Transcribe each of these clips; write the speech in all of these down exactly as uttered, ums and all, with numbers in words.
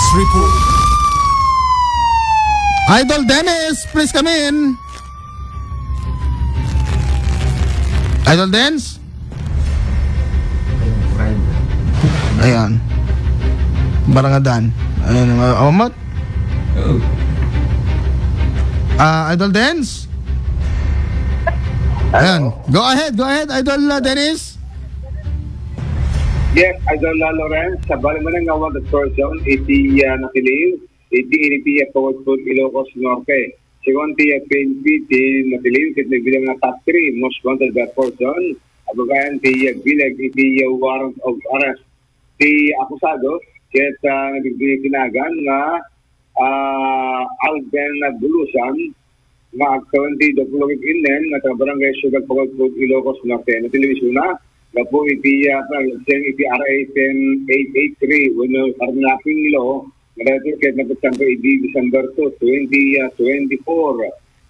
Report. Idol Dennis, please come in. Idol Dennis? Ayan. Barangadan. Ayan, mga amat. Ah, Idol Dennis? Ayan. Go ahead, go ahead, Idol, uh, Dennis. Yes, Idol, uh, Lawrence. Sa bali man nga wanted person, iti, uh, natiliw, iti, iti, uh, Pangudpod Ilocos Norte. Sigun ti, uh, P N P, ti natiliw, ket nagbilang nga top three most wanted, uh, person, a babaen ti, uh, bileg iti, uh, warrant of arrest. Ti akusado, ket, uh, nagbigbigay kinagan nga, uh, Alden Bulusan, nga agtawen ti dua puluh ket innem nga taga-Barangay Siudad Pagudpod, Ilocos Norte. Natiliw isuna gapu iti, ah, panaglagseng iti R A ten eight eight three wenno carnapping law nga daytoy ket napatsanto idi December two, twenty, ah, twenty-four.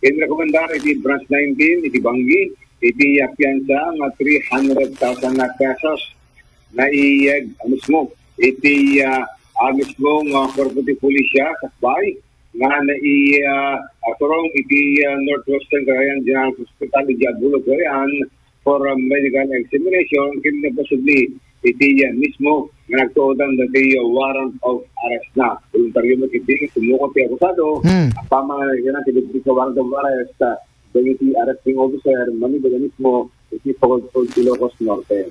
Inrekomendar iti Branch nineteen iti Bangui iti, ah, piansa nga three hundred thousand pesos. Naiyeg a mismo iti, ah, a mismo nga kuerpo ti pulisya sakbay nga nai-, ah, aturong iti, ah, Northwestern Cagayan General Hospital iti Abulo, Cagayan for, ah, medical examination ken posible iti, ah, mismo nga nagtuodan dati, ah, warrant of arrest na. Voluntaryo met iti sumuko ti akusado. Hmm. Apaman nga nagkita ti warrant of arrest, ah, dagiti arresting officer, manipud a mismo iti Pagudpod, Ilocos Norte.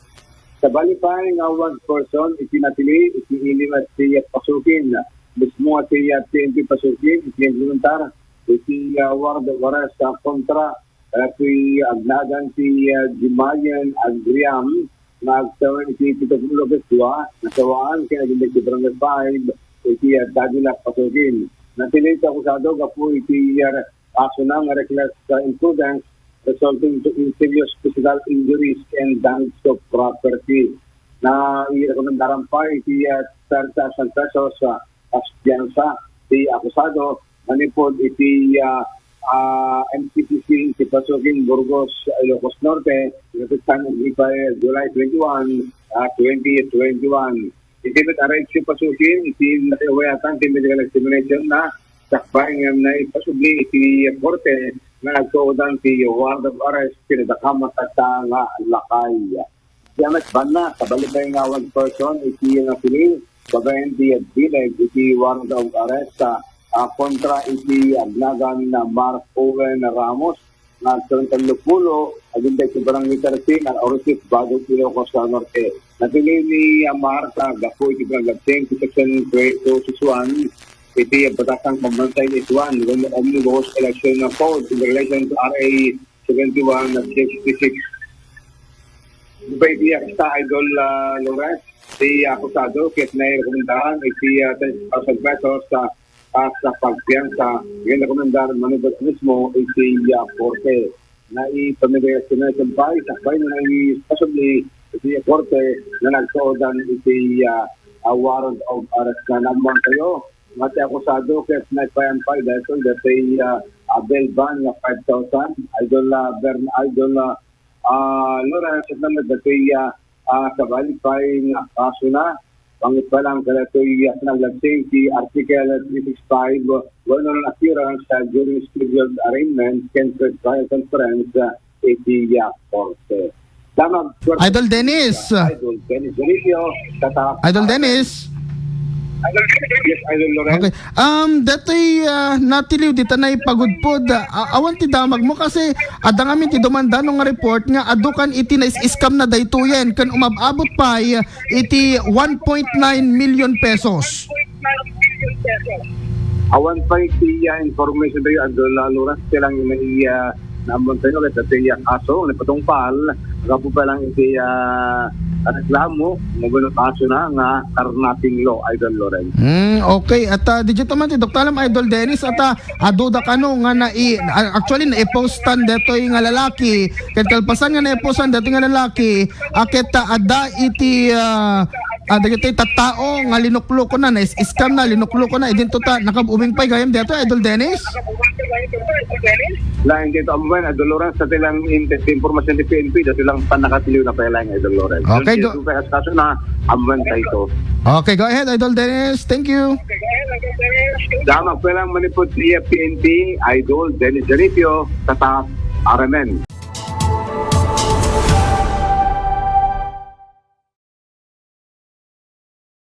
Sabali pay nga wanted person iti natili iti ili nga ti Pasukin, mismo nga ti P N P Pasukin iti implementar iti, ah, warrant of arrest, ah, kontra, ah, ti agnagan ti, ah, Jimayen Agriam nga agtawen iti pito puluh ket dua, nasawaan ken agindeg ti Barangay five iti, ah, Davila, Pasukin. Natili ti akusado gapu iti, ah, kasona nga reckless, uh, imprudence resulting to in serious physical injuries and damage to property. Nairekomendaran pay iti, uh, thirty thousand pesos, uh, as piansa ti akusado manipud iti, uh, uh, M C P C iti Pasukin, Burgos, Ilocos Norte, napigsa iti July twenty-one, uh, twenty twenty-one. Iti met a rape ti Pasukin, iti nakiwayatan ti medical examination na sakbay ngem naipasubli iti korte nga nagtuodan ti warrant of arrest ken adda kama tatta nga lakay. Diay met banna, sabali pay nga wanted person iti natili babaen ti bileg iti warrant of arrest, ah, ah, kontra iti agnagan na Mark Owen Ramos, nga agtawen tallo pulo, agingga iti Barangay thirteen, Al-Orosip, Bago, Ilocos Norte. Natili ni, ah, Mark, ah, gapu iti panaglagseng ti Section two six one iti Batasang Pambansa eight one, wenno Omnibus Election Code in relation to R A seventy-one sixty-six. Iti pay iti aresta, Idol, ah, Lawrence, ti akusado ket nairekomendaran iti, ah, ten thousand pesos sa taas a pagpiansa, nga rekomendar manipud mismo iti, ah, korte. Naipamigay a sinasabay, sakbay nga naipasubli iti korte nga nagtuodan iti, ah, ah, warrant of arrest nga naammoan tayo. Nga ti akusado ket naipayan pay daytoy, daytoy, ah, ah, bail bond nga five thousand. Idol, ah, Bern-, Idol, ah, ah, Lawrence, ket naman daytoy, ah, ah, sabali pay nga kaso na. Pangipalang kadatoy, ah, panaglagseng ti Article three six five, wenno non-appearance, ah, during scheduled arraignment ken pre-trial conference, ah, iti, ah, korte. Damag, Idol Dennis. Idol Dennis Dionisio, tatak. Idol Dennis. Yes, Idol Loren. Okay. Um, datoy, ah, natiliw dita naipagudpod, ah, awan ti damagmo kasi adda ngamin ti dumandano nga report nga adu kan iti nais-scam na daytoyen ken umab-abot pay iti one point nine million pesos. Awan pay ti, ah, information tayo, Idol, ah, Loren, kailangan na iya naammoan tayo ket daytoy a kaso nga ipatungpal gapu pa lang iti, ah, reklamo, wenno kaso na nga carnapping law, Idol Loren. Hmm, okay. At, ah, diay man ti doktalam, Idol Dennis, at, ah, aduda kano nga nai-, ah, actually, naipostan daytoy nga lalaki. Ket kalpasan nga naipostan daytoy nga lalaki, ah, ket, ah, adda iti, ah, Ah, dagiti tattao nga linuklukona, na-scam na, linuklukona, idinto ta, nakab-ubing pay gayam dito, Idol Dennis? Laeng dito, amwen, Idol Lawrence, sa tilang in-, informasyon ti P N P, dati lang panakatiliw na pay laeng, Idol Lawrence. Okay, go. Dito, kaya sa kaso na, amwen tayo ito. Okay, go ahead, Idol Dennis. Thank you. Dama, pwelang manipod iya P N P, Idol Dennis Jaripio, tata, Aramen.